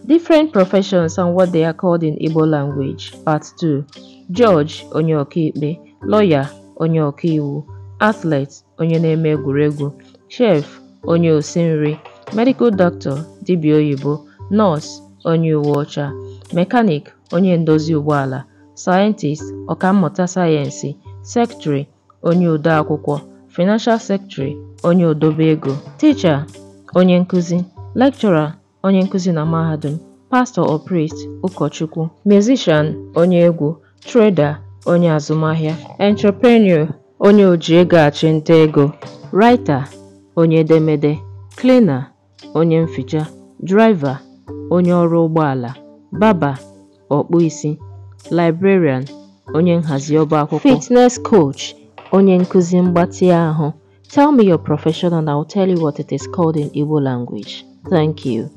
Different professions and what they are called in Igbo language. Part 2. Judge, onye ọkaikpe. Lawyer, onye ọkaiwu. Athlete, onye na-eme egwuregwu. Chef, onye osi nri. Medical doctor, dibịa oyibo. Nurse, onye uwe ọcha. Mechanic, onye ndozi ụgbọala. Scientist, ọkammụta sayensị. Secretary, onye ode akwụkwọ. Financial secretary, onye odobe ego. Teacher, onye nkuzi. Lecturer, onye nkuzi na mahadum. Pastor or priest, ụkọchukwu. Musician, onye egwu. Trader, onye azụmahịa. Entrepreneur, onye oji ego achị nta ego. Writer, onye edemede. Cleaner, onye mficha. Driver, onye ọrụ ụgbọala. Barber, ọkpụ isi. Librarian, onye nhazi ọba akwụkwọ. Fitness coach, onye nkuzi mgbatị ahụ. Tell me your profession and I will tell you what it is called in Igbo language. Thank you.